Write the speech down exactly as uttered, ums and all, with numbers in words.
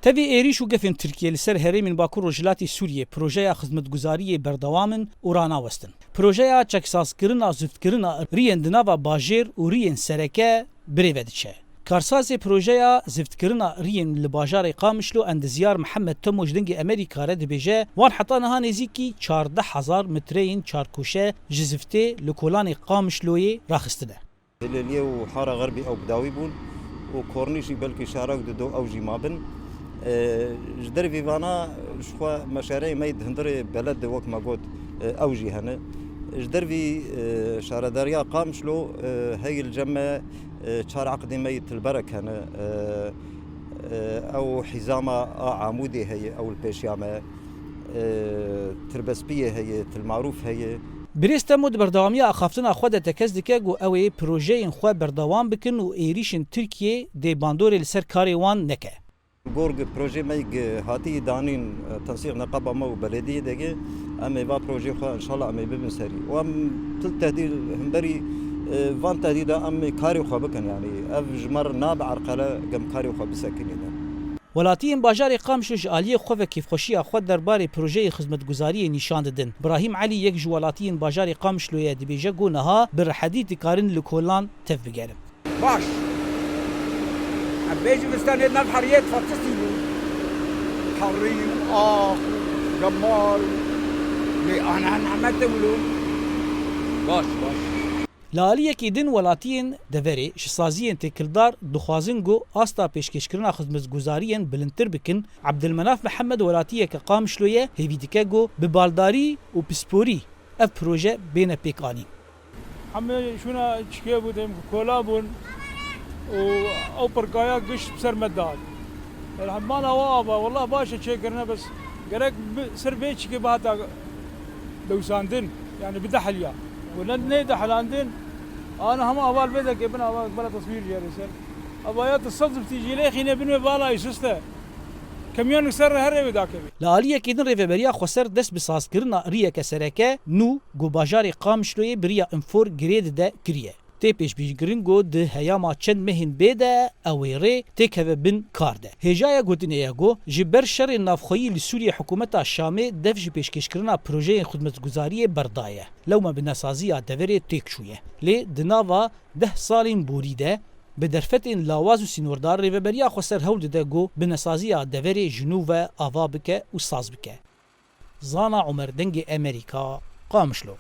Tevî êrîş û gefên Tirkiyê li ser herêmên Bakur Rojhilatê Sûriyê projeya xizmetguzariyê berdewam in û ranawestin. Projeya çeksazkirina ziftkirina riyên di nava bajêr û riyên sereke birêve diçe. Karsazê projeya ziftkirina riyên li bajarê Qamişlo endezyar Mihemed Temo ji Dengê Emerîka re dibêje, wan heta niha nêzîkî çardeh hezar metreyên çarkoşe ji ziftê li kolanê Qamişloyê raxistine. Hilêliyê û Hara Xerbî ew bi dawî bûn û Kornîşî belkî şarak dido ew jî mabin. E, ji dervî vana ji xwe meşareyê me yê di hundirê beled de wek me got, e, ew jî hene. Ji dervî, e, şaredariya Qamişlo, e, heyî li cem me, e, çar eqdê me yê Tilberek hene. E, e, ew hîzama a Amûdê heye, ew li pêşiya me. E, Tirbespiyê heye, Tilmarûf heye. Birêz Temo di berdewamiya axaftina xwe de tekez dike ku ew ê projeyên xwe berdewam bikin û êrîşên Tirkiyê dê bandorê li ser karê wan neke. Gor gi projê me gi hatî danîn, e, tensîq neqaba me û belediyê dege, em ê va projê xwe înşallah em ê bibin serî. Û em til tehdîd hemberî, e, van tehdîda em ê karê xwe bikin, yanî ev ji me re nabe erqele gem karê xwe bisekinîne. Welatiyên bajarê Qamişlo ji aliyê xwe ve kêfxweşiya xwe derbarê projeyê xizmetguzariyê nîşan didin. Birahîm Elî yek ji welatiyên bajarê Qamişloyê ye dibêje ku niha bi rehedî dikarin li kolan tev bigerin. Baş. Em bêjin vistanê nav heriyê fatistî bû. Herî û ax û gemal. Lê ana nehmet de wilo. Baş, baş. Li aliyekî din welatiyên deverê ji saziyên têkildar dixwazin ku asta pêşkêşkirina xizmetguzariyên bilindtir bikin. Ebdilmenaf Mihemed welatiyeke Qamişlo ye, hêvî dike ku bi baldarî û pisporî ev proje bêne pêkanîn. Hemê şûna çikê bû, dem kola bûn û ew pirkaya giş bi ser me dihat. Elhamdülillah, wa ava, wallah baş e çêkirine, bes gerek bi ser vê çikê bihata dewsandin, yani bidehiliya. Û ne, neydehilandin, ana hema ava li vê dekê bin, ava bela teswîr jê re ser. Ava ya tu sed ziftî jî lê xîne bin wê bala îsiste. Kemyonek ser re herê wê dakevê. Li aliyekê din Rêveberiya Xweser dest bi sazkirina riyeke sereke nû ku bajarê Qamişloyê bi riya Infor girê dide kiriye. Tê pêşbînkirin ku di heyama çend mehên bê de ew ê rê têkeve bin kar de. Hêjaya gotinê ye ku ji ber şerên navxweyî li Sûriyê hikûmeta Şamê dev ji pêşkêşkirina projeyên xizmetguzariyê berdaye. Lewma bi nesaziya deverê têk çûye. Lê di nava deh salên borî de bi derfetên lawaz û sînordar Rêveberiya Xweser hewl dide ku bi nesaziya deverê ji nû ve ava bike û saz bike. Zana Omer, Dengê Emerîka, Qamişlo.